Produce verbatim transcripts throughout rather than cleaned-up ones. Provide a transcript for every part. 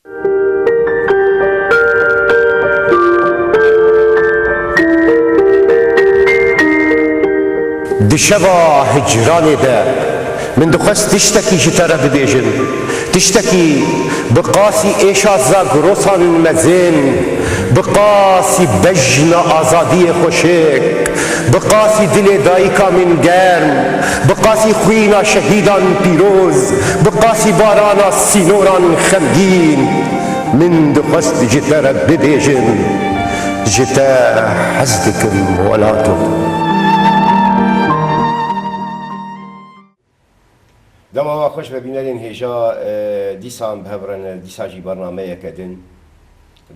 Di şeva hicranê de min dixwest tiştekî ji te re bibêjim. Tiştekî bi qasî êşa zagrosan mezin, bi qasî bejna azadiyê xweşik, bi qasî dilê dayika min germ, bi qasî xwîna şehîdan pîroz, bi qasî barana sînoran xemgîn. Min dixwest ji te re bibêjim, ji te hez dikim welato. Dema we xweş be bînerên hêja, e, dîsan bi hev re ne, dîsa jî bernameyeke din.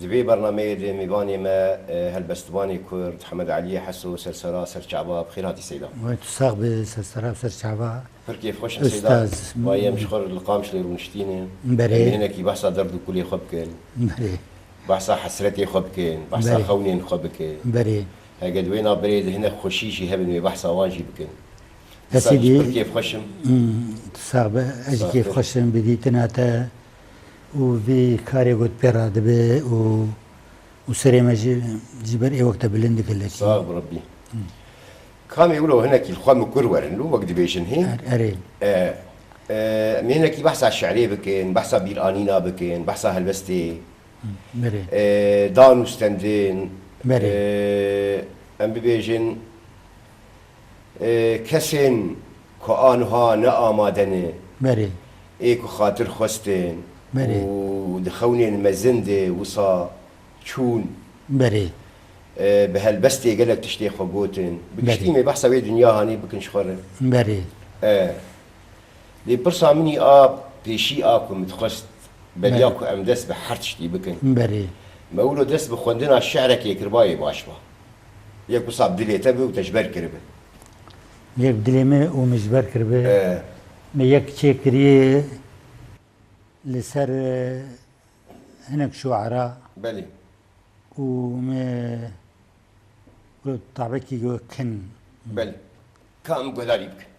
Di vê bernameyê de mêvanê me, e, helbestvanê Kurd, Hemed Eliyê Heso, sersera, serçava, bi xêr hatî Seyda. Wey tu sax be, sersera, serçava. Pir kêfxweş im Seyda. Ustaz. Ma yem ji xwe re li Qamişlê rûniştîne. Berê. Em ê hinekî behsa derd û kulê xwe bikin. Berê. Behsa hesretê xwe bikin, behsa Berê. xewnên xwe bikin. Berê. Hege di wê navberê de hinek xweşî jî hebin, wê behsa wan jî bikin. Dîsa Kesî jî dî- pir kêfxweş im. Hmm, tu sax be, ez jî Sax be. kêfxweş im bi dîtina te û vî karê ku tu pê re dibe û, û serê me ji, ji ber ê wek te bilind dike lekî. Sax bi Rebbî. Kamê wilo hinekî li xwe mikur werin, lo wek dibêjin hê. Er-, erê. E, e, em ê hinekî behsa şi'rê bikin, behsa bîranîna bikin, behsa helbestê. Berê. E, dan û stendin. Berê. E, em bibêjin, e, kesên ku aniha ne amade ne. Berê. Ê ku xatir xwestin Berê. û di xewnên mezin de wisa çûn. Berê. E, bi helbestê gelek tiştê xwe gotin. Bi Berê. giştî me behsa wê dinya hanê bikin ji xwe re. Berê. E, lê pirsa min î a pêşî a ku min dixwest beriya Berê. ku em dest bi her tiştî bikin. Berê. Me wilo dest bi xwendina şi'rekê kiribayê baş ba. Yek wisa bi dilê te bi û te ji ber kiribi. Yek dilê me û min ji ber kiribi. E. Me yek çêkiriye li ser, e, hinek şuara Belê. û me wilo tabekî go kin. Belê. Ka em guhdarî bikin.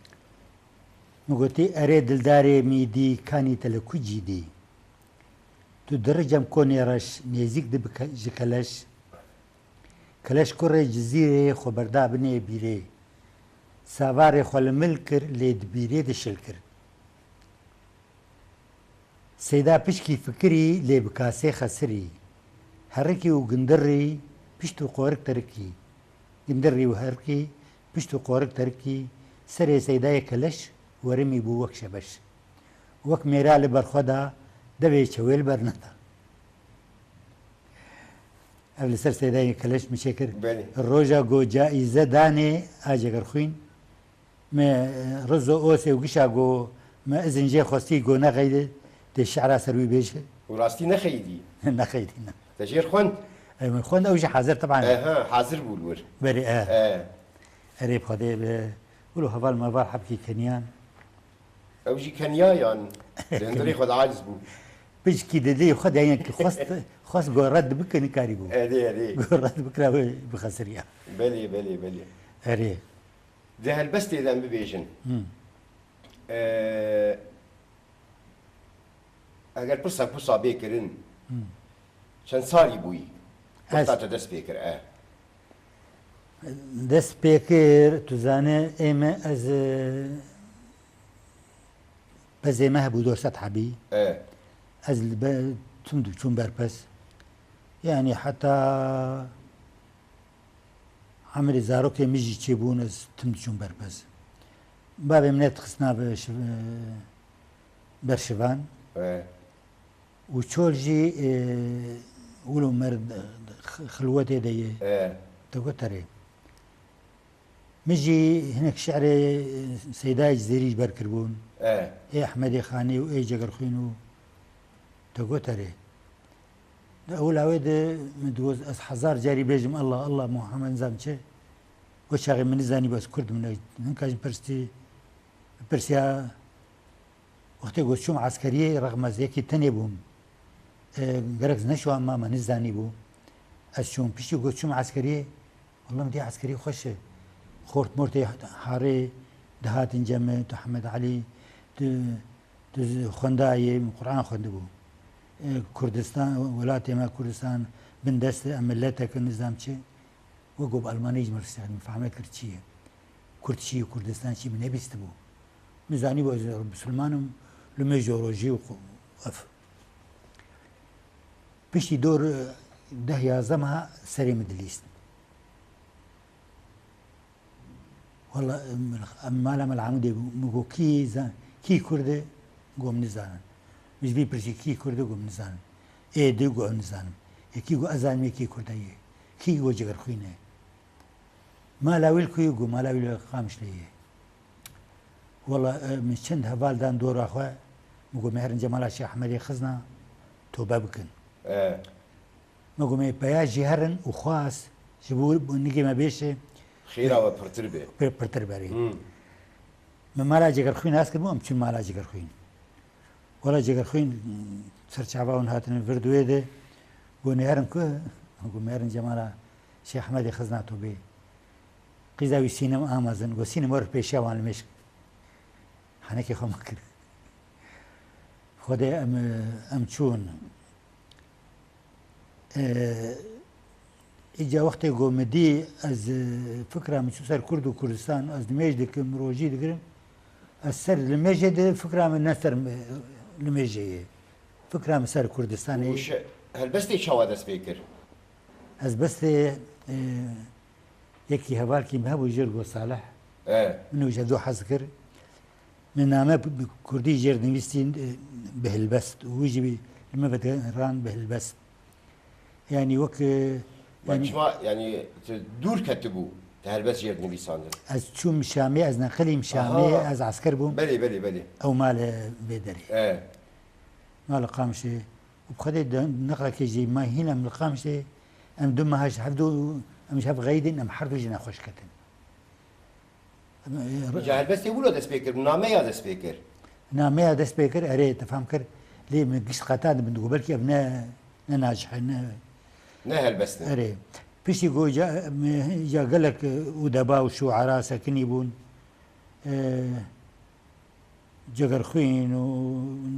Min gotî, erê dildarê mîdî, kanî te li ku cî dî? Tu diri cem konê reş, nêzîk dibi ke-, ji keleş. Keleş kurê Cizîrê xwe berda binê bîrê. Savarê xwe li mil kir, lê di bîrê de şil kir. Seyda pişkî fikirî, lê bi kasê xesirî. Herikî û gindirî, pişt û qorik terikî. Gindirî û herikî, pişt û qorik terikî, serê Seydayê keleş werimî bû wek şebeş. Wek mêra li ber xwe da, devê çewê li ber neda. Ev li ser Seydayê keleş min çêkir. Belê. Roja go caîze danê a Cegerxwîn, me, e, rizo osê û gişa go me izin jê xwestî go nexeyde, tê şi'ra ser wî bêje. Û rastî nexeyidî? Nexeyidî, ne. Te jêr xwend? E, min xwend, ew jî hazir teban. Eha, hazir bû li wir. Berê, e. E. Erê bi Xwedê be. Wilo heval meval hebkî keniyan. Ew jî keniya yan di hundirê xwe de aciz bû. Pişkî di dilê xwe de yek xwest, xwest go red bike nikarî bû. Erê, erê. Go red bikira wê bixesiriya. Belê, belê, belê. Erê. Di helbestê de em bibêjin. Hmm. Ee, eger pirsa pirsa bê kirin, Hmm. çend salî bûyî? Ez Wexta te dest pê kir, e. Dest pê kir, tu zanî, ê me ez, e, pezê me hebû dor sed hebî. E. Ez li be-, tim diçûm berpez. Yanî heta emirê zarokê min jî çêbûn, ez tim diçûm berpez. Bavê min nedixistina be şiv-, e, ber şivan. E. Û çol jî, e, wilo mer-, x-, xilwetê de ye. E. Te got erê. Min jî hinek şi'rê, e, Seydayê Cizîrî ji ber kiribûn. E. Ê Ehmedê Xanî û ê Cegerxwîn û te got erê. Di ewla wê de min digot ez hezar carî bêjim Allah, Allah, Muhammed nizam çi. O çaxê min nizanî bes Kurd min e. Hinka jî pirstî, pirsiya Wextê ku çûm eskeriyê, rexmez yekî tenê bûm. E, gerek ez neşû, ama me nizanîbû. Ez çûm piştî ku çûm eskeriyê, wela min dî eskerî xweş e. Xort mortê harê dihatin cem me, tu Hemed Elî, tu, tu xwendayê, min Quran xwendibû. e, Kurdistan, welatê me Kurdistan bin dest e, em miletek in, nizam çi. Wek ku bi Almanî ji min re fehme kir çi ye. Kurd çi ye, Kurdistan çi ye, min nebîstibû. Min zanîbû ez Misilman im, li me jeolojî û qu-, ev. Piştî dor, e, deh yazdeh meha serê min dilîst. Wela, em, em mala Mela Amûdê bû. Min got, "Kî zan-, kî Kurd e?" Got, "Em nizanin." Min ji vî pirsî, "Kî Kurd e?" Got, "Em nizanin." Ê di got, "Em nizanin." Ê kî got, "Ez zanim ê kî Kurd e yê." Kî got, "Cegerxwîn e." Mala wî li ku ye? Got, "Mala wî li Qamişlê ye." Wela, e, min çend heval dan dora xwe. Min got, "Me herin cemala Şêx Ehmedê Xizna tobe bikin." E. Me got, "Me peya jî herin û xwast ji bo nigê me bêşe." Xêra we pirtir be. Pir-, pirtir berê. Hmm. Me mala Cegerxwîn nas kiribû, em çûn mala Cegerxwîn. Wela Cegerxwîn, ser çava hûn hatine vir duê de, got, "Nê herin ku?" Got, "Me herin cemala Şêx Ehmedê Xizna tobê." Qîza wî Sînem a mezin, got, "Sînem, were pêşiya wan li mêj." Henekê xwe me kir. Xwedê em, em çûn. Ee, îca wextê ku min dî ez, e, fikra min çû ser Kurd û Kurdistan, ez nimêj dikim, rojî digirim, ez ser limêjê de fikra min ne ser, e, limêjê ye. Fikra min ser Kurdistanê ye. Û şe-, helbestê çawa dest pê kir? Helbestê, e, yekî hevalkî min hebû, jê re got Salih. E. Min û ji hevdu hez kir. Min name bi, bi kurdî jê re nivîsîn, e, bi helbest. Û wî jî bi, li min ve diran bi helbest. Yanî wek, e, yanî çima, yanî tu dûr ketibû, te helbest jê re nivîsandin? Ez çûm Şamê, ez neqilîm Şamê, aha, ez esker bûm. Belê, belê, belê. Ew male vê derê. E. Mala Qamişê. Û bi Xwedê de neqlekê jî ma hîn em li Qamişê, em du meha ji hevdu, em ji hev xeyidin, em her du jî nexweş ketin. Em, e, Îca helbestê wilo dest pê kir, nameya dest pê kir. Nameya dest pê kir, erê, te fam kir. Lê min gişt qetand, min digot, belkî ev ne, ne najih e, ne. Ne helbest e. Erê. Piştî ku îca, îca gelek, e, udeba û şuara sekinî bûn. E, Cegerxwîn û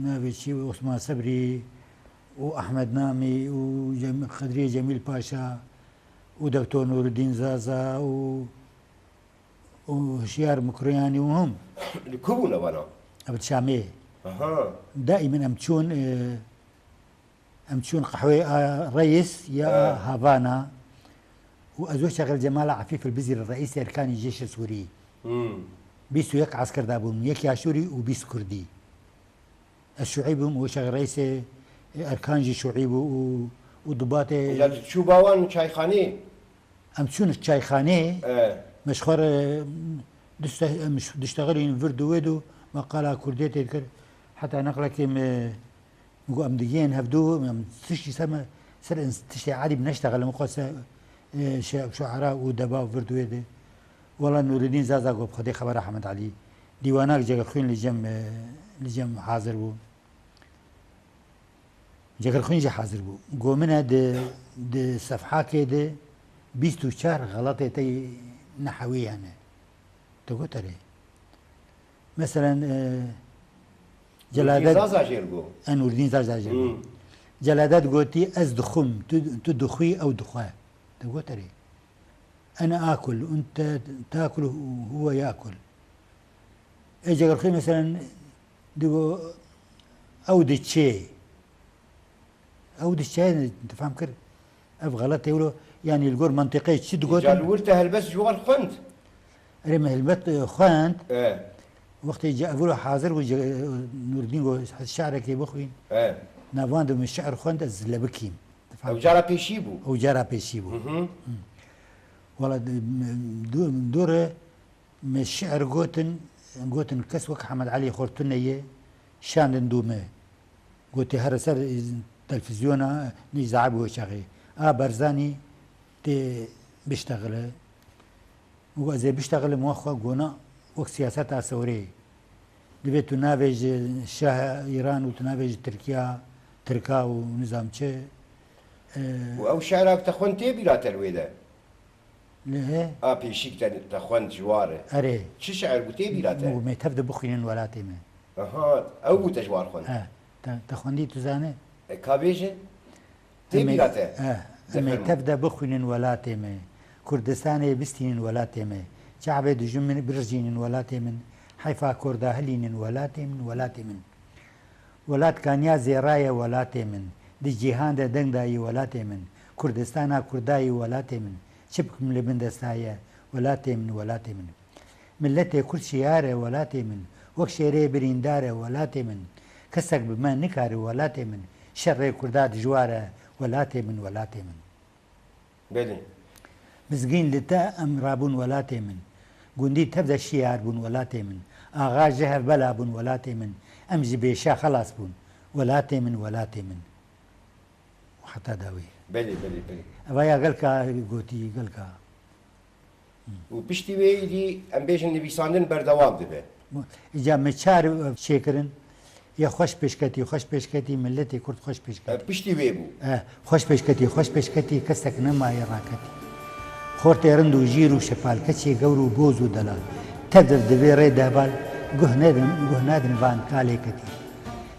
navê çi, Osman Sebrî û Ehmed Namî û Cem-, Xedriyê Cemîl Paşa û Doktor Nûreddîn Zaza û û Hişyar Mukriyanî û him. Li ku bûne vana? Ev li Şamê. Aha. Daîmen em çûn, e, em çûn qehweyê a Reis ya, ha, Havana. Û ez wê şexil Cemala Efîf el Bizîr, reîsê erkanî Cêşê Sûrî. Hmm. Bîst û yek esker dabûn, yek Aşûrî û bîst Kurdî. Ez Şuîb bûm, wê şexil reîsê, e, erkan jî Şuîb bû û, û dibatê. Îca tu çû ba wan çayxanê? Em çûn çayxaneyê, e, me ji xwe re dişte-, em ş-, diştexilîn vir du wê du me qala kurdiyê tê dikir. Heta neqlekê me, me got, em digihên hevdu, em tiştî ser me, ser ins-, tiştê edîb neştexilin, xwe se, e, şe-, şuara û deba vir du wê de. Wela Nûreddîn Zaza got, bi Xwedê xebera Hemed Elî. Dîwanak Cegerxwîn li cem, e, li cem hazir bû. Cegerxwîn jî hazir bû. Go min e di, di sefhakê de bîst û çar xeletê te yê nehewî hene. Tu got erê. Meselen, e, Nûreddîn Celadet Zaza jê re got. E, Nûreddîn Zaza jê re got. Hmm. Celadet gotî, "Ez dixwim", tu, tu dixwî, ew dixwe. Tu got erê. Ene akul, û ente takul, û huwe yakul. Ê Cegerxwîn, meselen, digo, ew diçê. Ew diçe, tu fam kir? Ev xelet e wilo, yanî li gor mentiqê çi digotin? Îca li wir te helbest ji war xwend? Erê, me helbet, e, xwend. E. Wextê ce-, ev wilo hazir bû, ce-, Nûreddîn got, "Ez şi'rekê bixwîn." E. Navan de min şi'r xwend, ez lebikîm. Ew cara pêşî bû. Ew cara pêşî bû. Hı hı. Hı. Wala, d-, m-, du-, dore me şi'r gotin, gotin kes wek Hemed Elî Xortune ye, şandin dû me. Gotê here ser televîzyona, nî zaib û çaxê. A Barzanî tê biştexile. Û ez ê biştexilim, we xwe gona wek siyaseta Sewreyê. Divê tu navê ji Şah Îran û tu navê ji Tirkiya, Tirka û nizam çi, e, Û ew şi'ra ku te xwend tê bîra te li wê de? Li hê? A pêşîk te, te xwend ji war e. Erê. Çi şi'r bû tê bîra te? Û me tev de bixwînin welatê me. Aha, ew bû te ji war xwend. He, te, te xwendî tu zane? E, ka bêje, tê Em ê, bîra te, eh, em ê Zefer Mû. Tev de bixwînin welatê me. Kurdistanê bistînin welatê me. Çavê dijmin birjînin welatê min. Heyfa Kurda hilînin welatê min, welatê min. Welat kaniya zêra ye welatê min. Di cîhan de deng dayî welatê min. Kurdistana Kurda yî welatê min. Çi bikim li bin desta ye welatê min, welatê min. Miletê Kurd şiyar e welatê min. Wek şêrê birîndar e welatê min. Kesek bi me nikare welatê min. Şerê Kurda dijwar e welatê min, welatê min. Belê. Mizgîn li te em rabûn welatê min. Gundî tev de şiyar bûn welatê min. Axa ji hev bela bûn welatê min. Em ji bêşa xelas bûn. Welatê min, welatê min. Heta dawî. Belê, belê, belê. Eva ya gelka gotî, gelka. Û piştî wê îdî em bêjin nivîsandin berdewam dibe. Îca me çar çêkirin. Yê xweş pêşketî, xweş pêşketî, miletê Kurd xweş pêşketî. E, piştî wê bû. E, xweş pêşketî, xweş pêşketî, kesek nemaye raketî. Xortê rind û jîr û şepal, keçê gewr û boz û delal. Tev dev divê rê dehbal, guh nedin, guh nadin van kalê ketî.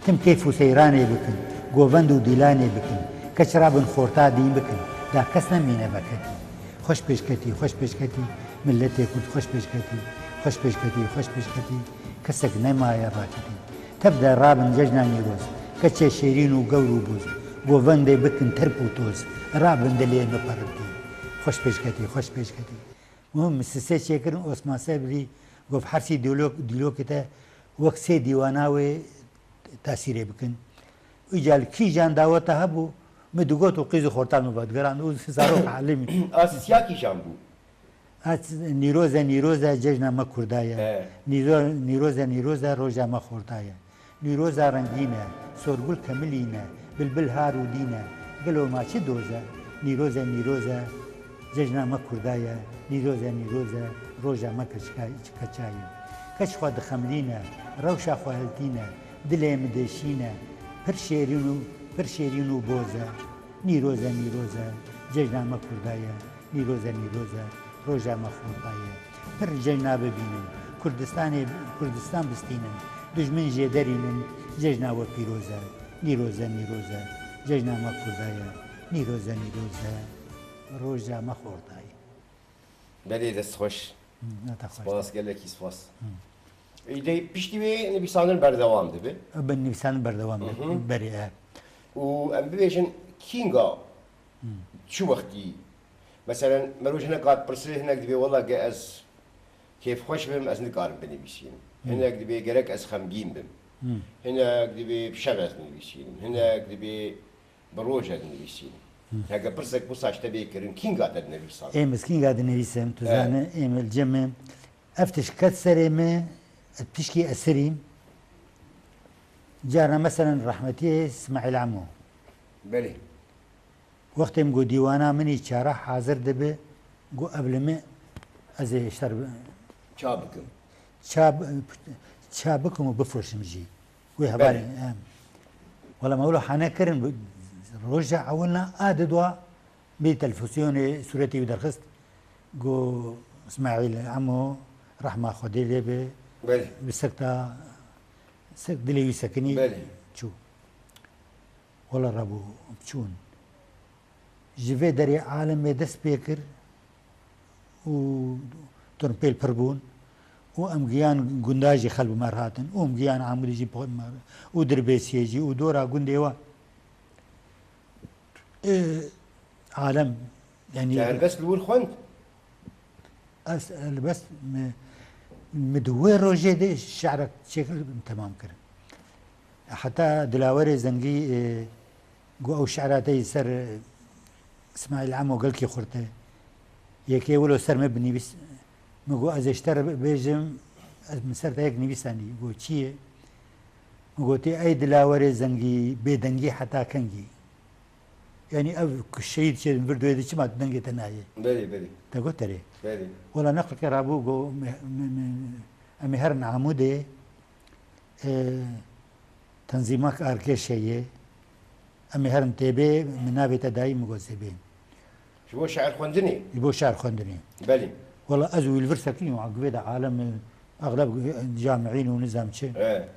Tim keyf û seyranê bikin, govend û dîlanê bikin, keç rabin xorta dîn bikin, da kes nemîne veketî. Xweş pêşketî, xweş pêşketî, miletê Kurd xweş pêşketî, xweş pêşketî, xweş pêşketî, kesek nemaye raketî. Tev de rabin cejna Nîroz, keçê şêrîn û gewr û boz, govendê bikin terp û toz, rabin dilê min peribtî. Xweş pêşketî, xweş pêşketî. Muhim, min sisê çêkirin, Osman Sebrî got, hersî dîlok-, dîlokê te wek sê dîwana wê tesîrê bikin. Îca li kîjan daweta hebû, min digot û qîz û xortan min vedigerand û zarok elimî. A sisiya kîjan bû? A s-, Nîroz e, Nîroz e, cejna me Kurda ye. He. Nîro-, Nîroz e, Nîroz e, roja me xorta ye. Nîroza rengîn e, sorgul kemilî ne, bilbil har û dîn e. Gelo ma çi doz e? Nîroz e, Nîroz e, cejna me Kurda ye. Nîroz e, Nîroz e, roja me keçka-, keça ye. Keç xwe dixemlîne, rewşa xwe hiltîne, dilê min dêşîne. Pir şêrîn û, pir şêrîn û boz e. Nîroz e, Nîroz e, cejna me Kurda ye. Nîroz e, Nîroz e, roja me xorta ye. Pir cejna bibînin, Kurdistanê, Kurdistan bistînin, dijmin jê derînin, cejna we pîroz e. Nîroz e, Nîroz e, cejna me Kurda ye. Nîroz e, Nîroz e, roja me xorta ye. Belê, dest xweş. Hı, ne te xweş. Spas, gelekî spas. Hı. Îdî piştî wê nivîsandin berdewam dibe. Bi nivîsandin berdewam dibe. Hı hı. Berê, e. Û em bibêjin kînga, çi wextî? Meselen, meroj hinek hat pirsê, hinek dibê, wela ge ez kêfxweş bim, ez nikarim binivîsînim. Hı. Hinek dibê gerek ez xemgîn bim. Hı. Hinek dibê bi şev ez nivîsînim. Hinek dibê bi roj ez nivîsînim. Hı. Heke pirsek wisa ji te bê kirin, kînga te dinivîsan? Êm ez kînga dinivîsim, tu zane, êm li cem me. Ev tişt ket serê me, ez pişkî esirîm. Carna meselen rehmetiyê Smaîl Emo. Belê. Wextê min got dîwana min î çara hazir dibe, got ev li min ez ê ji te re bi-, Ça bikim? Ça bi-, ça bikim û bifroşim jî. Wê hevalên, Belê. Em. Wela me wilo hane kirin, bi-, roja ewilna a didwa, bî televîzyonê sûretê wî derxist. Got, Smaîl Emo, rehma Xwedê lê be, Belê. Bi sekta, sek dilê wî sekinî, Belê. Çû. Wela rabû, çûn. Ji vê derê alemê dest pê kir û turnpêl pir bûn û em giyan gunda jî xelk bi me re hatin û em giyan Amûdê jî bi me re û Dirbêsiyê jî û dora gundê we. Ê, alem, yanî Te helbest li wir xwend? Ez helbest mi, mi di wê rojê de şi'rek çêkir, temam kir. Heta Dilawerê Zengî, e, got ew şi'ra te yî ser, e, Îsmaîl Emo gelkî xurt e. Yekê wilo ser me binivîs. Min got ez ê ji te re bêjim, ez min ser te yek nivîsanî. Got çi ye? Min gotî ey Dilawerê Zengî, bêdengî heta kengî? Yanî ev ku şehîd çê vir doyê de çima dengê te nayê? Belê, belê. Te got erê. Belê. Wela neqleke rabû got me, me, me, em ê herin Amûdê, e, tenzîmak arke şeye, em ê herin têbê, min navê te dayî, min got zêbê. Ji bo şi'ir xwendinê? Ji bo şi'ir xwendinê. Belê. Wela ez wî li vir sekinî û givê de alem, e, exleb camiîn û nizam çi. E.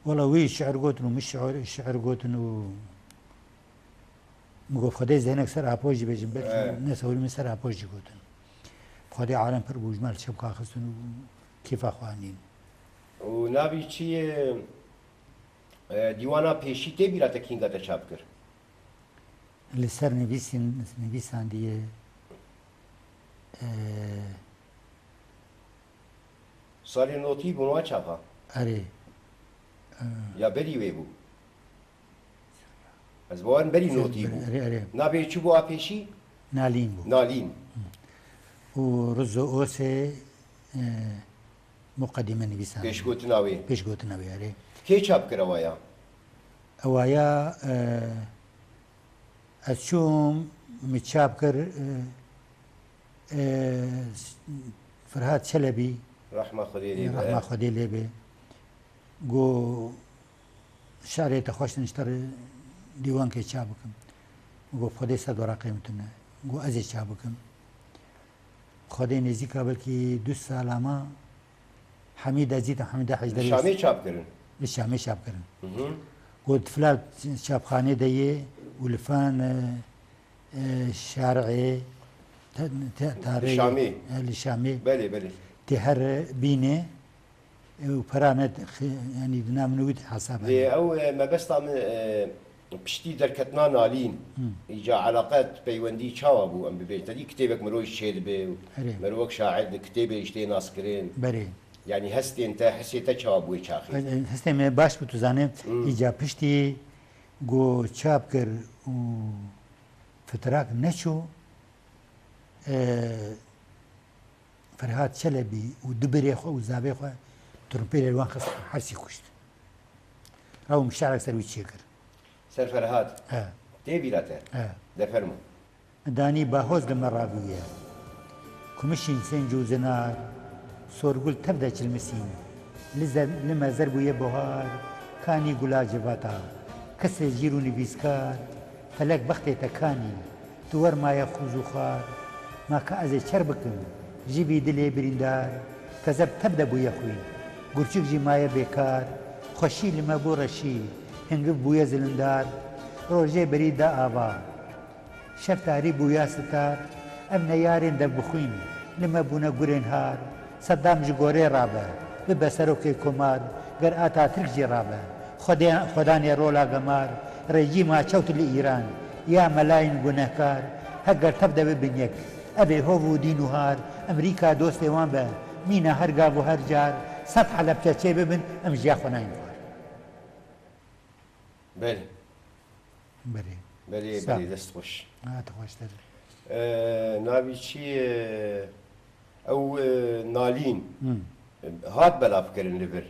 Wela wî şi'ir gotin û min şi'ir, şi'ir gotin û Min got, Xwedê zehnek ser Apo jî bêjin, belkî Evet. ne sewrî min ser Apo jî gotin. Xwedê alem pir bû, ji me li çepka xistin û kêfa xwe anîn. Û navî çi ye, e, dîwana pêşî tê bîra te kînga te çap kir? Li ser nivîsîn-, nivîsandiye, e, Salê notî bûn wa çaxa? Erê. Ya berî wê bû? Ez bawerim berî notî bû. Erê, erê. Navê çi bû a pêşî? Nalîn bû. Nalîn. Û Rizo Osê, e, muqedîme nivîsand. Pêşgotina wê. Pêşgotina wê, erê. Kê çap kir ewa ya? Ewa ya, e, Ez çûm, min çap kir, e, e, Ferhat Çelebî, Rehma Xwedê lê be. Rehma Xwedê lê be. Got, şerê te xweş in, ji te re dîwankê çap bikim. Min got, Xwedê ser weraqê min tune. Got, ez ê çap bikim. Xwedê nêzîka belkî du sala me, Hemîd Ezîd û Hemîda Hejderî Li Şamê çap kirin. Li Şamê çap kirin. Hı hı. Got, filan çapxanê de ye û li filan, e, e, şarê, te-, te-, tarê, Li Şamê. e, li Şamê. Belê, belê. Tê her bîne, e, û pera ne, xi-, yanî di nav min û wî hesab Lê hebe. ew, e, mebesta min, e, Piştî derketina Nalîn, Hmm. îca eleqet, peywendî çawa bû? Em bibêjin, te dî kitêbek mirov jî çêdibe û Erê. mirov wek şair di kitêbê jî tê naskirin. Berê. Yanî hestên te, hesê te çawa bû wê çaxê? Hestê me baş bû, tu zanî, Hmm. îca piştî ku çap kir û fitirak neçû, e, Ferhat Çelebî û du birê xwe û zavê xwe, trumpêlê li wan xist, hersî kuşt. Ew min şerek ser wî çêkir. Ser Ferhat. He. Tê bîra te? He. De fermo. Danî bahoz li me rabûye. Kumişîn sênc û zinar, sorgul tev de çilmisîn. Li zer-, li me zer bûye buhar, kanî gula civata. Kesê jîr û nivîskar, Felek bextê te kanî, tu wer maye xûz û xar, ma ka ez ê çer bikim, ji vî dilê birîndar, kezeb tev de bûye xwîn, gurçik jî maye bêkar, xweşî li me bû reşî, hingiv bûye zilindar, rojê berî da ava, şev tarî bûya sitar, ev ne yarên dev bi xwîn, li me bûne gurên har, Sedam ji gorê rabe, bibe serokê komar, ger Atatürk jî rabe. Xwedê-, Xwedanê rola gemar, rejîma çewt li Îran, ya melayên gunehkar, heger tev de bibin yek. Ev ê hov û dîn û har, Emerîka dostê wan be, mîna her gav û her car, sed Helebçe çê bibin, em ji ya xwe nayên xwar. Belê. Belê. Belê, Sağ. belê, dest xweş. Ha, tu xweştir. Ee, navî çi, ee, ew, ee, Nalîn. Hmm. Hat belavkirin li vir.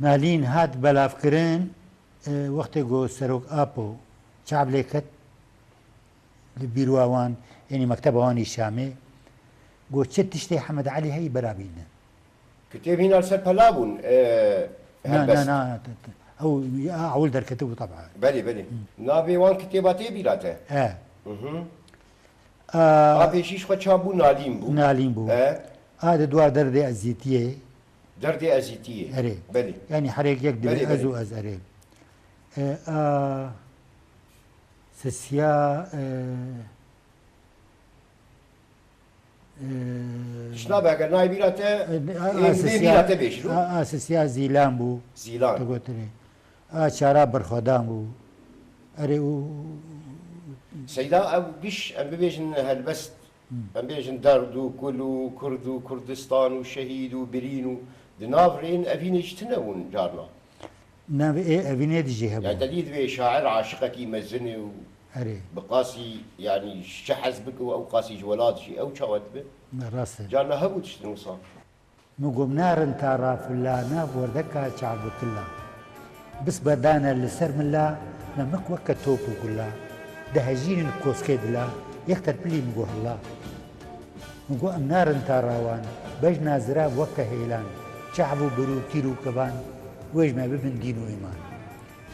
Nalîn hat belavkirin, ee, wextê ku Serok Apo çav lê ket, li bîrwa wan, yanî mekteba wan î Şamê, got, çi tiştê Hemed Elî heyî bera bînin. Kitêb hîna li ser pela bûn, e, Na, na, helbest. na, t-, t-, ew ya ewil derketibû teb'a. Belê, belê. Hı. Navê wan kitêba tê bîra te? E. Hı hı. A, A pêşî ji xwe çap bû, Nalîn bû. Nalîn bû. E. A di dwar derdê ezîtiyê. Derdê ezîtiyê. Erê. Belê. Yanî herêk yek dibe Belê, ez belê. û ez erê. E, a sisiya, e, Ee, Tişt nabe, eger nayê bîra te, a, ê, a, ê sisiya, bîra te bêjin, a, a sisiya Zîlan bû. Zîlan. Tu gotinê. A çara Birxwedan bû. Erê û Seyda, ew giş, em bibêjin helbest, Hmm. em bêjin derd û kul û kurd û Kurdistan û şehîd û birîn û di nav rê in, evînê jî tune bûn carna. Navê ê evînê de jî hebû. Yani te dî divê şair aşiqekî mezin ê û Erê. bi qasî, yani ji çi hez bike û ew qasî ji welat jî, ew çawa dibe? Ne, rast e. Carna hebû tiştin wisa. Min got, narin ta rafilla, nav werdeka çavbikilla. Bisbe dane li ser milla, me mik weke top û gulla. Dihejînin koskê dila, yek terpilî min got hilla. Min got, em narin ta rawan, bejna zirav weke hêlan, çav û bir û tîr û kevan, wê ji me bibin dîn û îman.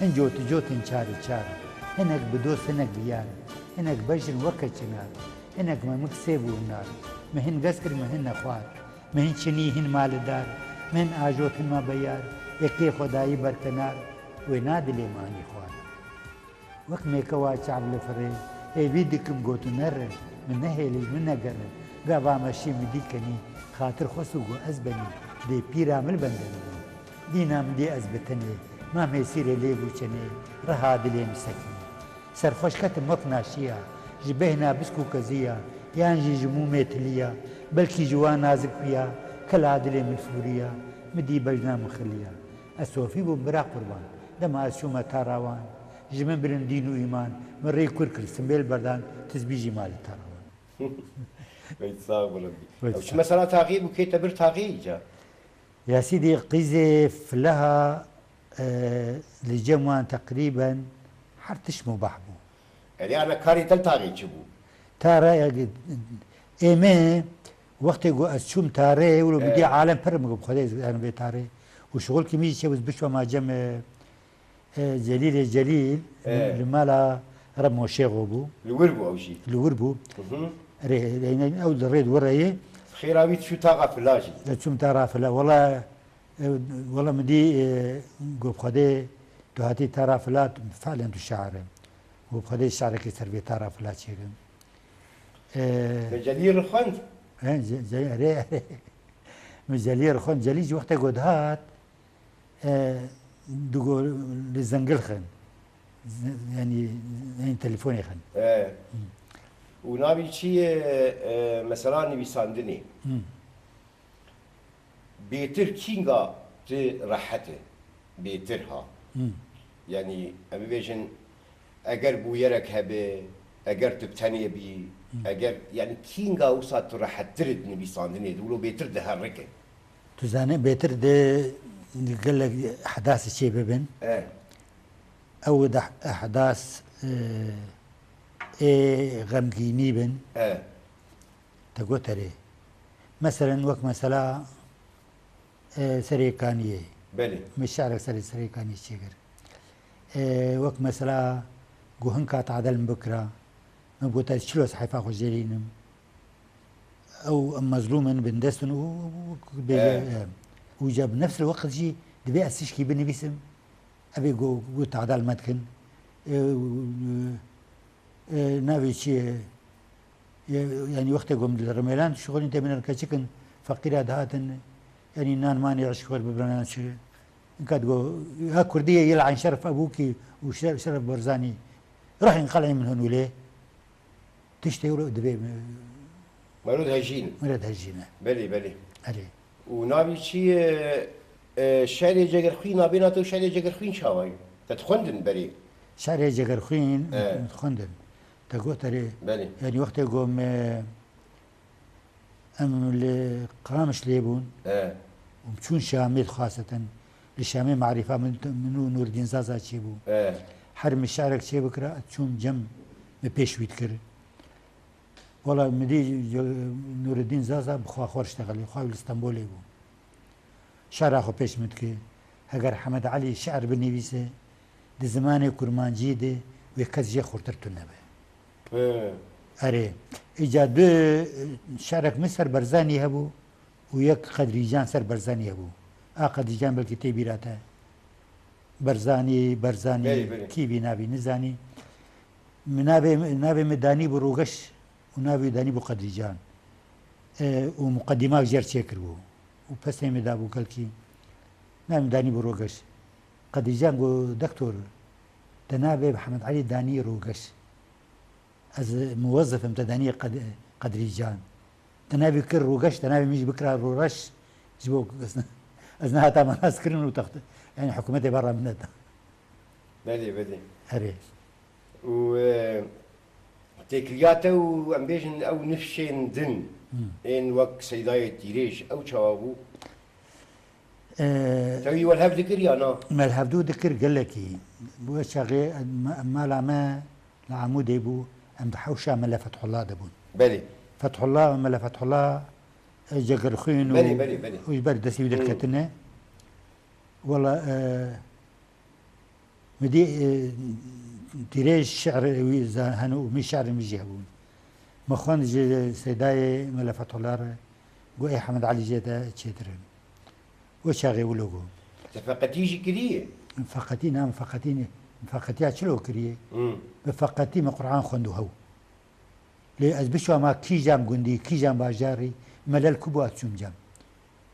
Hin cotî cotên çarê çar, hinek bi dost, hinek bi yar, hinek bejin weke çinar, hinek memik sêv û hinar, min hin gez kir, min hin nexwar, min hin çinî, hin malidar, min hin ajot, hin ma beyar, yekê xwe dayî berkenar, wê na dilê manî xwar. Wek mêkewa çav li firê, hêvî dikim got û nere, min nehêlî, min negere, gava meşî min dî kenî, xatir xwest û got ez benî, dê pîra min li bendere bû. Dîna min dî ez bi tenê, ma mêsîrê lê bû çenê, reha dilê min sekinî. Serxweş ketim wek naşiya, ji bêhna bisk û keziya, yan jî ji mûmê tiliya, belkî ji wan nazik piya, kela dilê min fûriya, min dî bejna min xiliya. Ez sofî bûm bira qurban, dema ez çûme tara wan, ji min birin dîn û îman, min rê kur kir, simbêl berdan, tizbî jî ma li tara wan. Weyt sax bû Rebî. Weyt Ew çi sax. Mesela taxî bû, kê te bir taxî îca? Ya sîdî qîzê fileha, e, li cem wan teqrîben her tişt mubah bû. Erê, ana karê te li taxê çi bû? Tara, e, ê me, wextê ku ez çûm tarê, wilo bi dî alem pir min got, Xwedê ez vê tarê. Û şixulkî min jî çêbû, ez biçûma cem, e, e, Celîlê Celîl, E. li mala Remo Şêxo bû. Li wir bû ew jî. Li wir bû. Hı hı. Rê, rê, ew li rê di wir re ye. Xêra wî çû taxa fila jî. E, çûm tara fila. Wela, e, wela min dî, e, got, Xwedê tu hatî tara fila, felen tu şair e. Got, Xwedê şarekê ser vê tara fila çêkim. E, Me Celî rixwend? He, Ce-, Ce-, erê, erê. Min Celî rixwend. Celî jî wextê got hat, e, digo li zengil xin. Z-, yanî, yanî telefonê xin. E. Hı. Û navî çi ye, e, mesela nivîsandinê? Hı. Bêtir kînga tu rehet e? Bêtir ha. Hı. Yanî, em bibêjin, eger bûyerek hebe, eger tu bi tenê bî, Hı. eger, yanî kînga wisa tu rehettir e di nivîsandinê de, wilo bêtir diherike? Tu zanî, bêtir di gelek ehdasê çê bibin. E. Ew di ehdas, e, ê xemgînî bin. E. Te got erê. Meselen wek mesela, e, Serê Kaniyê. Belê. Min şi'rek serê Serê Kaniyê çêkir. E, wek mesela ku hinka tadel min bikira, min got ez çilo sehîfa xwe jêlînim. Ew em mezlûm in, bindest in û, û, û, bê-, Evet. e, û ca bi nefs el weqt jî divê ez tişkî binivîsim. Evê ku, ku tadel me dikin. E, e, navê çi ye? Ye-, yanî wextê ku em li Rimêlan dişuxulîn tê bînin keçik in, feqîra dihatin, yanî nan manê eşq xwe bibirana çi. Inka digo, ha Kurdî ye, yê li Eyn Şeref Ebûkî û Şer-, Şeref Barzanî. Rihên qeleyê min hûn wile. Tiştê wilo divê mi-, Mero dihejîn. Mero dihejîne. Belê, belê. Erê. Û navî çi ye, e, şerê Cegerxwîn, navê na te û şerê Cegerxwîn çawa ye? Te dixwendin berê? Şerê Cegerxwîn, E. dixwendin. Te got erê. Belê. Yanî wextê ku me, em li Qamişlê bûn. E. Û çûn Şamê dixwastin. Li Şamê marîfa min, min û Nûrdîn Zaza çêbû. E. Her min şerek çê bikira, çûm cem min pêş wî dikir. Wela min dî Nûreddîn Zaza bi xwe xwe diştexilî, xwe li Stenbolê bû. Şera xwe pêş min dike. Heger Hemed Elî şi'r binivîse, di zimanê kurmancî de wê kes jê xurtir tune be. He. Erê, îca du şi'rek min ser Barzanî hebû û yek Qedrîcan ser Barzanî hebû. A Qedrîcan belkî tê bîra te. Barzanî, Barzanî, Belê, belê. kî vî navî nizanî. Min navê, navê min danî bû Rogeş û navê danî bû Qedrîcan. E, û muqedîmak jêr çêkiribû. Û pesê min dabû kelkî. Navê min danî bû Rogeş. Qedrîcan got, Doktor, te navê Mihemed Elî danî Rogeş. Ez muwezif im, te danî Qed-, Qedrîcan. Te navê kir Rogeş, te navê min jî bikira Roreş. Ji bo ez, ez nehata manazkirin û text, yanî hikûmetê berra min neda. Belê, belê. Erê. Û, e, têkiliya te û em bêjin ew nifşên din Hmm. ên wek Seydayê Tîrêj, ew çawa bû? E, Te wî welhev dikir ya na? Me li hevdû dikir gelekî. Wê çaxê me, mala me li Amûdê bû, em di hewşa Mele Fethullah de bûn. Belê. Fethullah, Mele Fethullah, e, Cegerxwîn û Belê, belê, belê. û ji ber destê wî Hmm. derketine. Wela, e, Min dî, e, tîrê şi'rê wî za-, hene û min şi'rê min jî hebûn. Min xwend ji Seydayê Mele Fethullah re, got, ê Hemed Elî jê de çêtir in. Wê çaxê wilo got. Te feqetî jî kiriye? Feqetî, na, min feqetî ne-, Feqetiya çilo kiriye. Hmm. Bi feqetî me Qur'an xwend û hew. Lê ez bişama kîjan gundî, kîjan bajarî, melel ku bû ez çûm cem.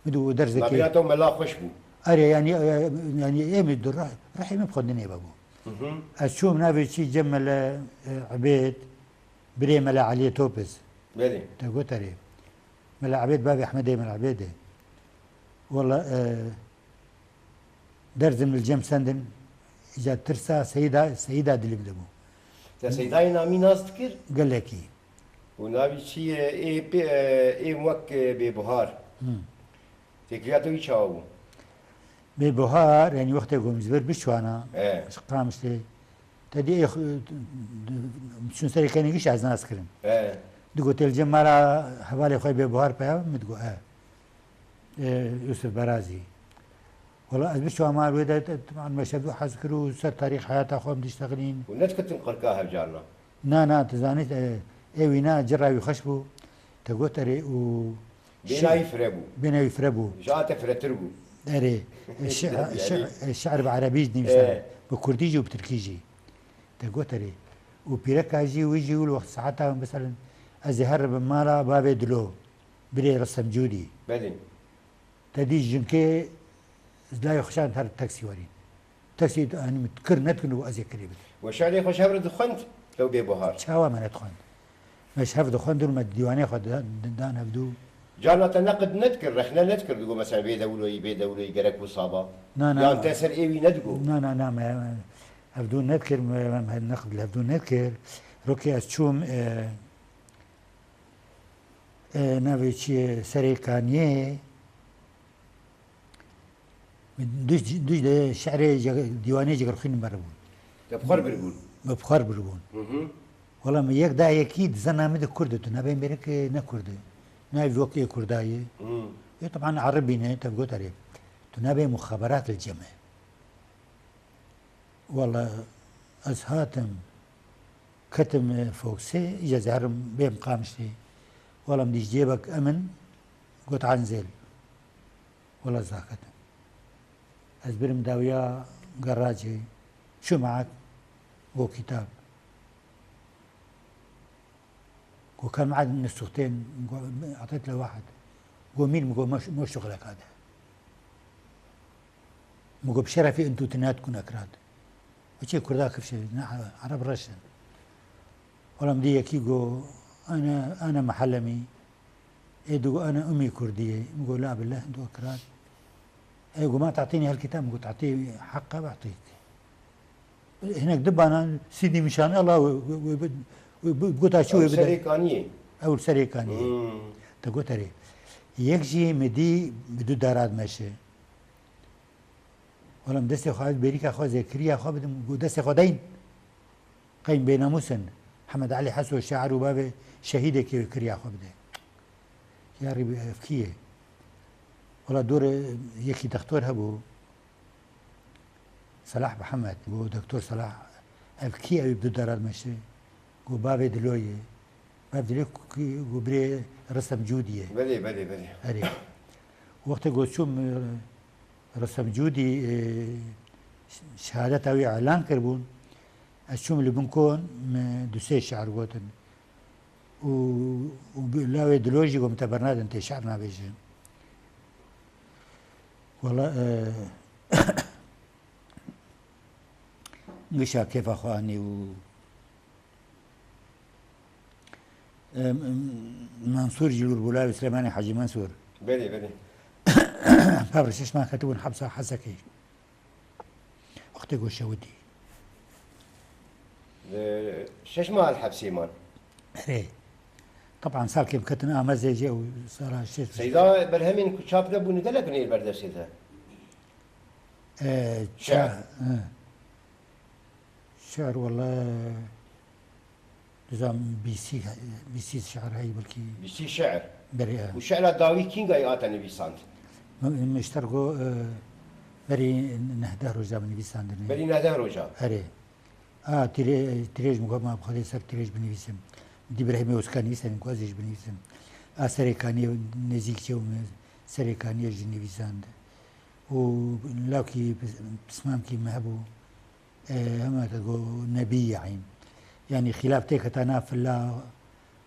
Min dû derzekê. Navbîna te û mela xweş bû. Erê, yanî, e, yanî ê min du rih-, rihê min bi xwendinê ve bû. Hı hı. Ez çûm navê çî cem mele, e, Ebêd, birê mele Eliyê Topiz. Belê. Te got erê. Mele Ebêd bavê Ehmedê mele Ebêdê. Wela, e, Derzim li cem sendin, îca tirsa seyda, seyda dilim de bû. Te seydayê namî nas dikir? Gelekî. Û navî çi ye? Ê pê, ê wek, e, Bêbuhar. Hmm. Têkiliya te wî çawa bû? Bêbuhar, yanî wextê ku min ji vir bişwana, He. ji Qamişlê, te dî ê xu-, çûn serê kenê giş ez nas kirim. He. Digot, "Tê li cem mala hevalê xwe Bêbuhar peya?" Min digot, "E." E, Yusuf Berazî. Wela ez biçûma wê de, te, te, me şevdû hez kir û ser tarîx heyata xwe em diştexilîn. Û nediketin qirka hevcarna? Na, na, tu zanî, e, ê wîna cira wî xweş bû. Te got erê û Bêna wî fire bû. Bêna wî fire bû. Ji a te firetir bû. Erê, e, şi-, Yani. şi-, e, şi'r bi erebî jî nivîsar. E. Bi kurdî jî û bi tirkî jî. Te got erê. Û pîreka jî wî jî wilo wext saeta, meselen, ez ê herim mala bavê Dilo. Birê Resem Cûdî. Belê. Te dî jinkê ji layê xweşan her taksî werîn. Taksî, hanî min kir nekin û ez ê kirê bidim. We şerê xwe ji hev re dixwend, ew Bêbuhar? Çawa me nedixwend? Me ji hev dixwend û me dîwanê xwe da-, dan hevdû. Carna te neqid nedikir, rexne nedikir, digo mesela bê dewloyî, bê dewloyî gerek wisa ba? Na, na. Yan te ser ê wî nedigo? Na, na, na, me, me hevdû nedikir, me, me, me neqid li hevdû nedikir. Rokê ez çûm, e, E, navê çi ye? Serê Kaniyê. Duj, duj de şi'rê Ceg-, dîwanê Cegerxwîn me re bûn. Te bi xwe re biribûn? Me bi xwe re biribûn. Hı hı. Wela me yek da yekî dizana min de Kurd e, tu nabê mêrik e, ne Kurd e. Navê wek ê Kurda ye. Hı. Ê, teban Erebî ne, te got Ereb. Tu nabê muxaberat li cem e. Wela ez hatim, ketim, e, Foksê, îca ez herim bêm Qamişlê. Wela min dî ji cêbek emin got Enzel. Wela ez daketim. Ez birim dawiya garajê, çûm got kitab. Go, "Kam ad min suxtên?" Go, "Etet le wahed." Go, "Mîn?" Go, "Mo, mo şuxleka de." Min go, "Bi şerefî entu tinat kun ekrat." Û çê Kurda kifşe, ne Ereb reş in. Wela min dî yekî go, "Ana, ana Muhellemî." Ê digo, "Ana Umî Kurdî ye." Min go, "La billah, entu ekrat." Ê go, "Ma tatînî hel kitab?" Min go, "Tatî heqa ve atîk." Hinek di bana sîdî mişan Allah we, we, we, we, we, gota çi we bide. Ew serê Kaniyê. Ew serê Kaniyê. Hmm. Te got erê. Yek jî min dî bi du dara dimeşe. Wela min destê xwe ez bêrîka xwe zêkiriya xwe bidim, got destê xwe deyin. Qeyn bênamûs in. Hemed Elî Heso şair û bavê şehîdekê wê kiriya xwe bide. Yarî bi ev kî ye? Wela dor yekî dextor hebû. Selah Mihemed, got, "Doktor Selah, ev kî ew bi du dara dimeşe?" Got, "Bavê Dilo ye." Bav Dilo ku, got, "Birê Ristem Cûdî ye." Belê, belê, belê. Erê. Wextê got çûm, e, Ristem Cûdî, e, ş-, şehadeta wî elan kiribûn. Ez çûm li bin kon, me du sê şi'r gotin. Û, û bi lawê Dilo jî got, "Min te bernadin, tê şi'r nabêjin." Wela, e, gişa kêfa xwe anî û, e, Mansûr jî li wir bû, lawê Silêmanê Hecî Mansûr. Belê, belê. Pevre şeş mah ketibûn hepsa Hesekê. Wextê ku şewitî. Li şeş mah li hepsê man. Erê. Teban salkê bi ketin Amedê jî û sala şeş. Seyda berhemên ku çap nebûne gelek ne li ber destê te? E, Şi'r. Ça-, hı. Şi'r wele Dizam bîsî, bîsî şi'r heyî belkî. Bîsî şi'r. Berê, e. Û şi'ra dawî kîngayî hate nivîsand? Mi-, min ji te re got, e, berî nehdeh roja min nivîsandine. Berî nehdeh roja? Erê. A, tîrê-, tîrêj min got, ma bi Xwedê ser tîrêj binivîsim. Dî Birehîmê Ozkan nivîsandin, ku ez ê jî binivîsim. A Serê Kaniyê nêzîkçê û min Serê Kaniyê jî nivîsand. Û lawkî pis-, pismamkî min hebû. E, hema te got nebî, yanî. Yanî xîlaf têketa nav fila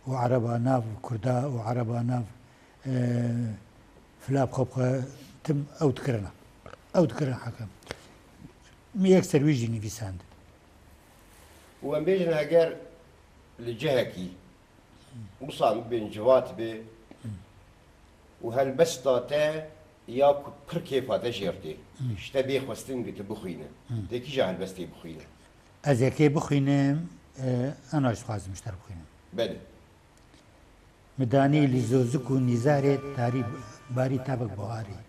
û ereba, nav kurda û ereba, nav, e, fila bi xwe bi xwe tim ew dikirina. Ew dikirina hekem. Min yek ser wî jî nivîsand. Û em bêjin, heger li cihekî wisa bibên civat bê û helbesta te ya ku pir kêfa te jêr tê, ji te bê xwestin ki tu bixwîne. Tê kîja helbestê bixwîne? Ez yekê bixwînim, e, ana ji dixwazim ji te re bixwînim. Belê. Mi danî li zozik û nîzarê tarî barî tavek buharê.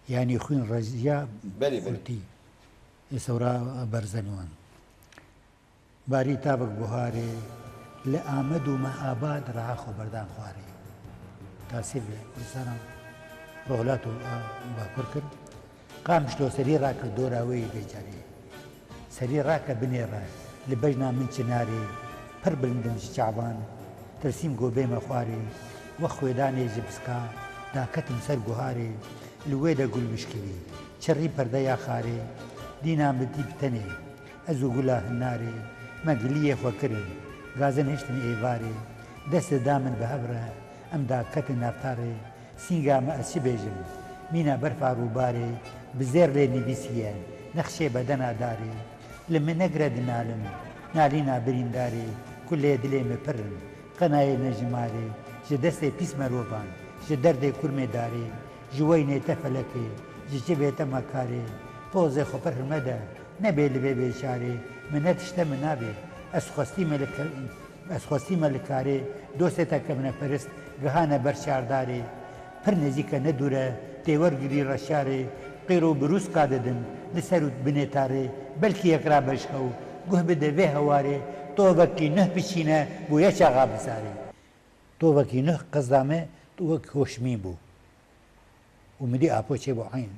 Yanî xwîn rejiya Belê, belê. Xurtî. Ê sewra berzenî wan. Barî tavek buharê, li Amed û Mehabad reha xwe berdan xwarê. Tasîr li Kurdistana Rojhilat û a Bakur kir. Qamişlo serî rakir dora wê yê bêcarê. Serî rake binê re, li bejna min çinarê, pir bilind im ji çavan, tirsîm go bême xwarê, wek xwêdanê ji biska, daketim ser guharê, li wê de gul mişkivî, çirrî perdeya xarê, dîna min dî bi tenê, ez û gula hinarê, me giliyê xwe kirin, gazin hiştin êvarê, dest li da min bi hev re, em daketin nav tarê, sînga me ez çi bêjim, mîna berfa rûbarê, bi zêr lê nivîsiye, nexşê bedena darê, li min negire dinalim, nalîna birîndarê, kulê dilê me pir in, qenayê ne ji marê, ji destê pîs merovan, ji derdê kurmê darê, ji weynê te felekê, ji çivê te mekarê, pozê xwe pir hime de, nebê li vê bêçarê, min ne tişte min nabê, ez xwestî me li ke-, ez xwestî me li karê, dostê te kevneperist, gihane ber çardarê, pir nêzîk e ne dûr e, tê wergirî reşarê, qîr û birûska didim, li ser û binê tarê, belkî yek rabe ji hew, guh bide vê hewarê, tovekî nuh biçîne, bûye çaxa bizarê. Tovekî nuh qezda me wek hoşmî bû. Û min dî apo çêbû eyn.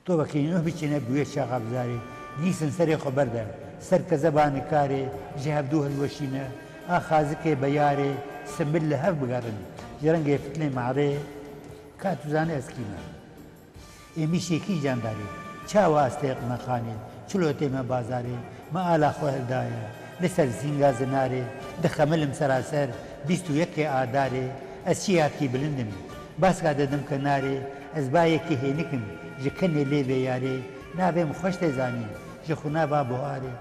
Tovekî nuh biçîne bûye çaxa bizarê. Dîsin serê xwe berde. Ser kezeba nikarê, ji hevdû hilweşîne. A xazikê beyarê, simbil li hev bigerin. Ji rengê fitlê marê, ka tu zanî ez kî me. Ê mişê kîjan darê? Çawa ez têqime xanê? Çilo tême bazarê? Me ala xwe hildaye. Li ser sînga zinarê, dixemilim seraser, bîst û yekê adarê, ez çi yakî bilind im. Baska didim kenarê, ez bayekî hênik im, ji kenê lê vê yarê, navê min xweş tê zanîn, ji xwina va buharê.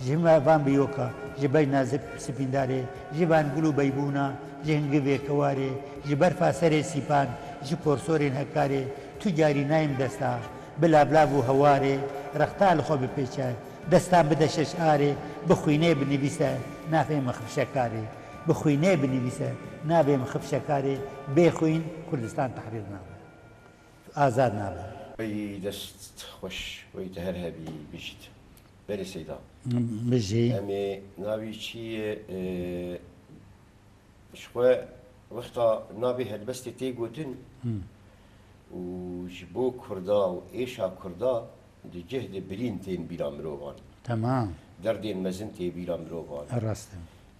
Ji hima van biyoka, ji bejna zip-, sipîndarê, ji van gul û beybûna, ji hingivê kewarê, ji berfa serê sîpan, ji porsorên hekarê, tu carî nayêm desta, bi lavlav û hewarê, rexta li xwe bipêçe, destan bide şeş arê, bi xwînê binivîse, navê min xifşekarê, bi xwînê binivîse, navê min xifşekarê, bê xwîn Kurdistan tehrîr nabe. Azad nabe. Wey dest xweş, wey te her hebî bijît. Berê Seyda. Bijî. Em ê navî çi ye, e, ji xwe wexta navê helbestê tê gotin Hı. û ji bo Kurda û êşa Kurda di cih de birîn tên bîra mirovan. Tamam. Derdên mezin tê bîra mirovan. Rast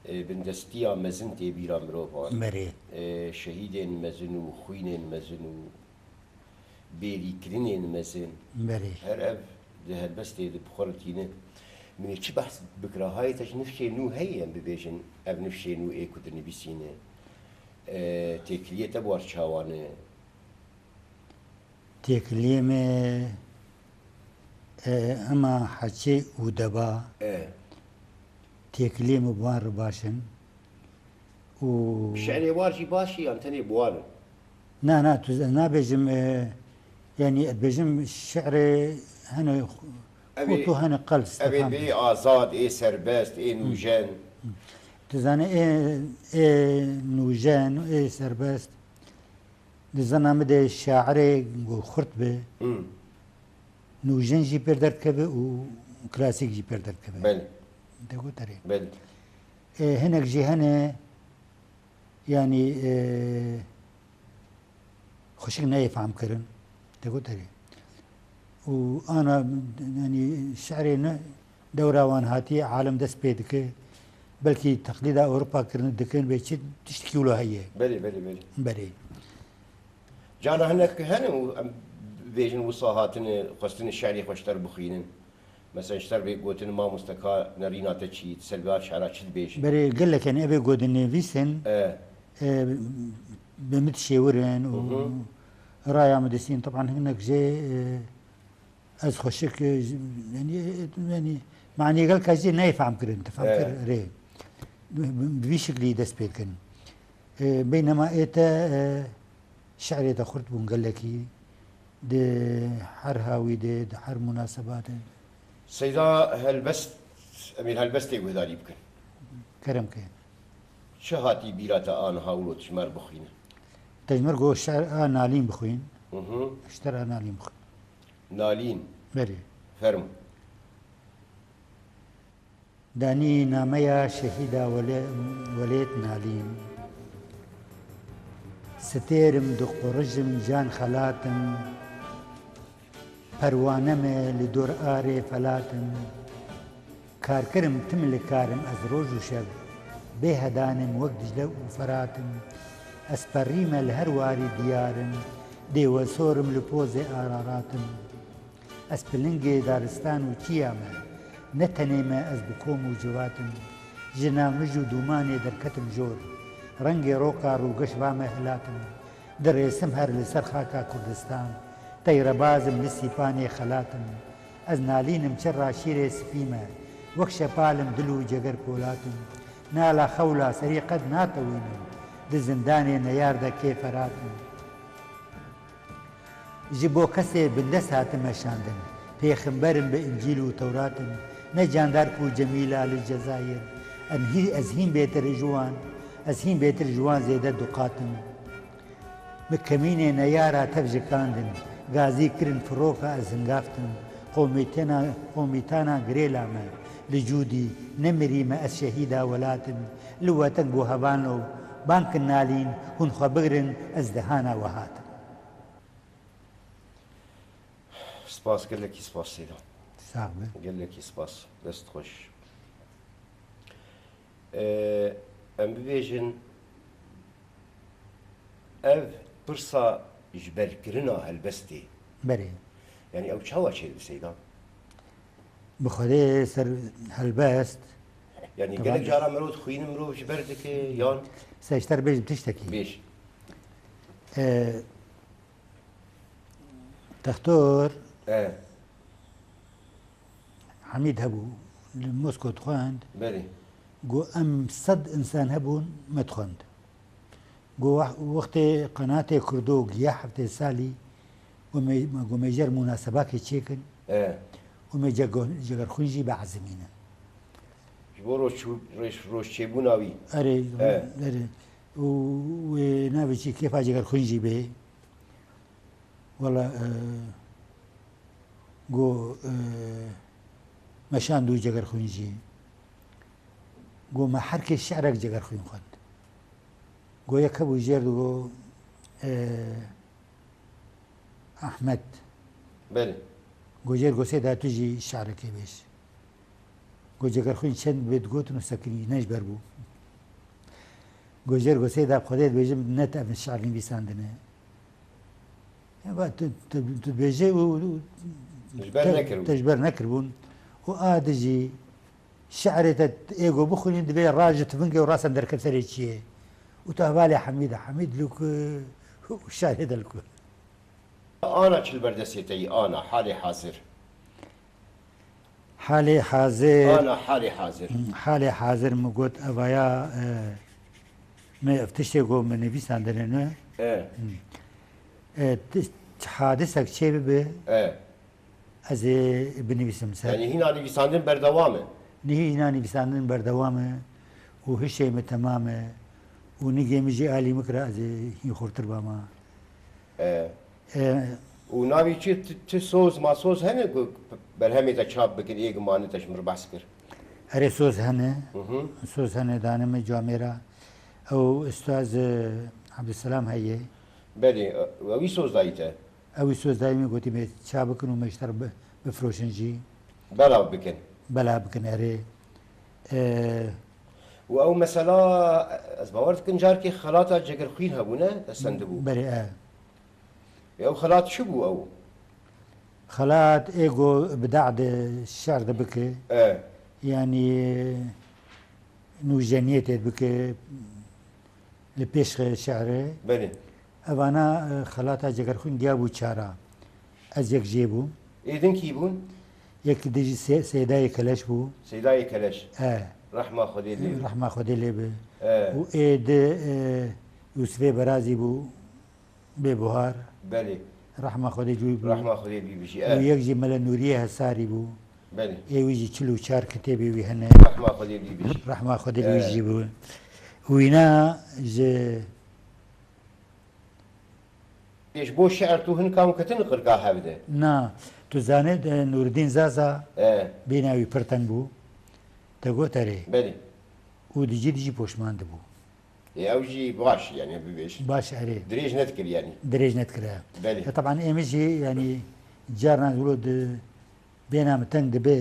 e. E, bindestiya mezin tê bîra mirovan. Berê. E, şehîdên mezin û xwînên mezin û bêrîkirinên mezin. Berê. Her ev di helbestê de bi xwe re tîne. Min ê çi behs bikira? Hayê te ji nifşê nû heye, em bibêjin, ev nifşê nû ê ku dinivîsîne, e, têkiliyê te bi war çawan e? Têkiliyê me, e, hema heçê û deba. E. Têkiliyê me bi wan re baş in. Û şi'rê war jî baş e yan tenê bi wan e? Na, na, tu z-, nabêjim, e, yanî dibêjim şi'rê hene xu-, Ev ê, xurt û hene qels, ev ê difam bê bêjim. Azad, ê serbest, ê Hı. nûjen. Hı. Tu zanî ê, ê nûjen, ê serbest, di zana min de şairê ku xurt be, Hı. nûjen jî pêr derdikeve û klasîk jî pêr derdikeve. Belê. Te got erê. Belê. E, hinek jî hene, yanî, e, xweşik neyê fehm kirin. Te got erê. Û ana, yanî, şi'rê ne dewra wan hatiye, alem dest pê dike. Belkî teqlîda Ewropa kirin dikin, bê çi tiştekî wilo heye. Belê, belê, belê. Belê. Cana hinek hene û em bêjin wisa hatine, xwestine şi'rê xwe ji te re bixwînin. Mesela ji te re bê gotin, mamoste ka nerîna te çi, tu ser vê şi'ra çi dibêjî? Berê gelek hene, ev ê ku dinivîsin, E, e, bi min dişêwirin û Hı hı. raya min distîn. Teban hinek jê, e, ez xweşik, e, ji, yanî, e, yanî, manî gelka jê nayê fehm kirin, tu fehm E. kir, rê. Bi, bi, bi vî şiklî dest pê dikin. E, beynema ê te, e, şi'rê te xurt bûn gelekî, di her hawî de, di her munasebatê. Seyda helbest, em ê helbestê guhdarî bikin. Kerem ke. Çi hatî bîra te a niha wilo tu ji me re bixwîne? Te ji me re got şi'r a Nalîn bixwîn. Hı hı. Ji te re a Nalîn bixwîn. Nalîn. Belê. Fermo. Danî nameya şehîda Wele-, Welêt Nalîn. Sitêrim, diqurijim, can xelatim. Perwane me li dor arê felatim. Karkirim tim li karim ez roj û şev. Bê hedanim wek Dicle û Feratim. Ez perî me li her warî diyarim. Dê we sorim li pozê Araratim. Ez pilingê daristan û çiya me, ne tenê me ez bi kom û civat im. Ji nav mij û dûmanê derketim jor. Rengê roka rûgeş va me hilat im. Dirêsim her li ser xaka Kurdistan. Teyrebaz im li sîpanê xelat im. Ez nalîn im çira şîrê spî me. Wek şepal im dil û ceger polat im. Nala xewla serî qet natewînim. Di zindanê neyar de kê ferat im. Ji bo kesê bindest hatime şandin. Pêxember im bi Încîl û Tewrat im. Ne Candark û Cemîla li Cezayir. Em hî, ez hîn bêtir ji wan, ez hîn bêtir ji wan zêde duqat im. Min kemînê neyara tev jikandin. Gazî kirin firoka ez hingaftim. Qomîtena, qomîtana girêla me. Li cûdî ne mirî me ez şehîda welat im. Li we teng bû hevano. Bankin nalîn, hûn xwe bigirin, ez dehana we hatim. Spas, gelekî spas Seyda. Sax be. Gelekî spas. Dest xweş. Ee, em bibêjin, ev pirsa ji berkirina helbestê. Berê. Yanî ew çawa çêdibe Seyda? Bi Xwedê ser helbest. Yanî Teban gelek cara mirov dixwînin, mirov ji ber dike, yan? Ser ji te re bêjim tiştekî. Bêj. Ee, Textor E. Hemîd hebû, li Mosko dixwend. Belê. Got, em sed însan hebûn, me dixwend. Got, wex-, wextê qenatê Kurdo giya heftê salî, got, me, me, got, me jer munasebakê çêkin. E. Û me cego-, cegerxwîn jî biezimînin. Ji bo roj çû-, roj-, roj çêbûna wî. Erê, E. erê. Û wê navê çi kêfa cegerxwîn jî bê. Wela, e, got, e, me şand û cegerxwîn jî. Got, me her kes şi'rek cegerxwîn xwend. Got, yek hebû jêr digot, e, Ahmet. Belê. Got, jêr got, Seyda tu jî şi'rekê bêj. Got, cegerxwîn çend bê digotin û sekinî, ne ji ber bû. Got, jêr got, Seyda bi Xwedê dibêjim, ne te ev şi'r nivîsandine. Ya, ba, tu, tu, tu dibêjê û, û Ji ber te, nekiribû. te ji ber nekiribûn. Û a di jî şi'rê te ê got bixwînî, divê ra ji tivingê û rasen derket serê çiyê. Û tu hevalê Hemîd e. Hemîd li ku û şi'rê de li ku. Ana çi li ber destê te yî, ana, halê hazir? Halê hazir. Ana halê hazir. Hmm, halê hazir min got, evaya, e, me ev tiştê got min nivîsandine ne. E. Hmm. E, ti-, hadisek çê bibe, E. ez ê binivîsim ser. Yanî hîna nivîsandin berdewam e? Nihî hîna nivîsandin berdewam e û hişê min temam e û nigê min jî alî min kira ez ê hîn xurtir bama. E. E, Û navê çi, ti, ti soz, ma soz hene ku berhemê te çap bikin, ê gimanî te ji min re behs kir? Erê, soz hene. Hı hı. Soz hene, dane min camêra. Ew Ustaz, e, Abdulselam heye. Belê, e, wî soz dayî te? Ew wî soz dayî min, gotî me çap bikin û me ji te re bi-, bifroşin jî. Belav bikin. Belav bikin, erê. E, Û ew mesela, ez bawer dikim, carkê xelata Cegerxwîn hebûne, te sendibû. Belê, e. Ew xelat çi bû ew? Xelat ê go bi da'd şi'r de bike. E. Yanî nûjeniyetê bike li pêş şi'rê. Belê. Evana, e, xelata Cegerxwîn giya bû çara. Ez yek jê bûm. Ê din kî bûn? Yek dijî Se-, Seydayê Keleş bû. Seydayê Keleş. E. Rehma Xwedê lê be. Rehma Xwedê lê be. E. Û ê di, e, Yûsifê Berazî bû. Bê buhar. Belê. Rehma Xwedê cû bû. Rehma Xwedê bî bijî, Û e. yek jî Mele Nûriyê Hesarî bû. Belê. Ê wî jî çil û çar kitêbê wî hene. Rehma Xwedê bî bijî. Rehma Xwedê li wî E. jî bû. Wîna ji Ê ji bo şi'r tu hin kam ketin qirka hev de? Na, tu zanê, e, Nûreddîn Zaza E. bîna wî pir teng bû. Te got erê. Belê. Û dijî dijî poşman dibû. Ê, ew jî baş, yani, bibêj. Baş, erê. Dirêj nedikir, yani. Dirêj nedikir, e. Belê. Ya, teban, êmî jî, yani, carna wilo di bêna min teng dibe,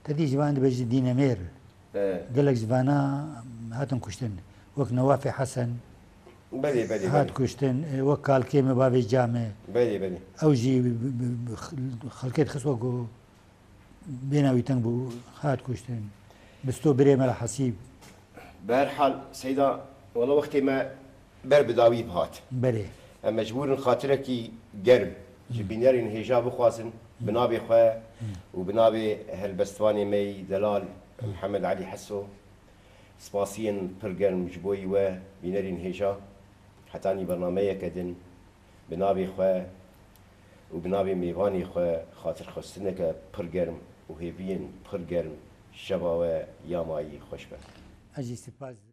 te dî ji van dibe jî dînemêr. E. Gelek ji vana hatin kuştin. Wek Newafê Hesen Belê, belê, hat belê. kuştin, e, wek Kalkê me bavê Came. Belê, belê. Ew jî bi, bi, bi, bi xelkê dixist wek ku bêna wî teng bû, hat kuştin. Bisto birê me li Hesîb. Bi her hal, Seyda, wela wextê me ber bi dawî bi hat. Belê. Em mecbûr in xatirekî germ ji Hı. bînerên hêja bixwazin, bi navê xwe Hı. û bi navê helbestvanê me yî delal Hı. Mihemed Elî Heso. Spasiyên pir germ ji bo yî we, bînerên hêja. Hetanî bernameyeke din, bi navê xwe û bi navê mêvanê xwe xatirxwestineke pir germ û hêviyên pir germ şeva we ya mayî xweş be. Ez jî spas dikim.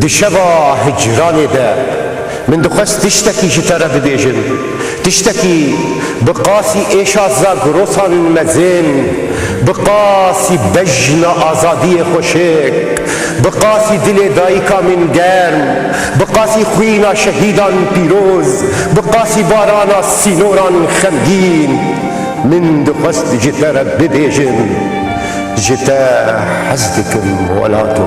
Di şeva hicranê de min dixwest tiştekî ji te re bibêjim. Tiştekî bi qasî êşa zagrosan mezin, bi qasî bejna azadiyê xweşik, bi qasî dilê dayika min germ, bi qasî xwîna şehîdan pîroz, bi qasî barana sînoran xemgîn. Min dixwest ji te re bibêjim, ji te hez dikim welato.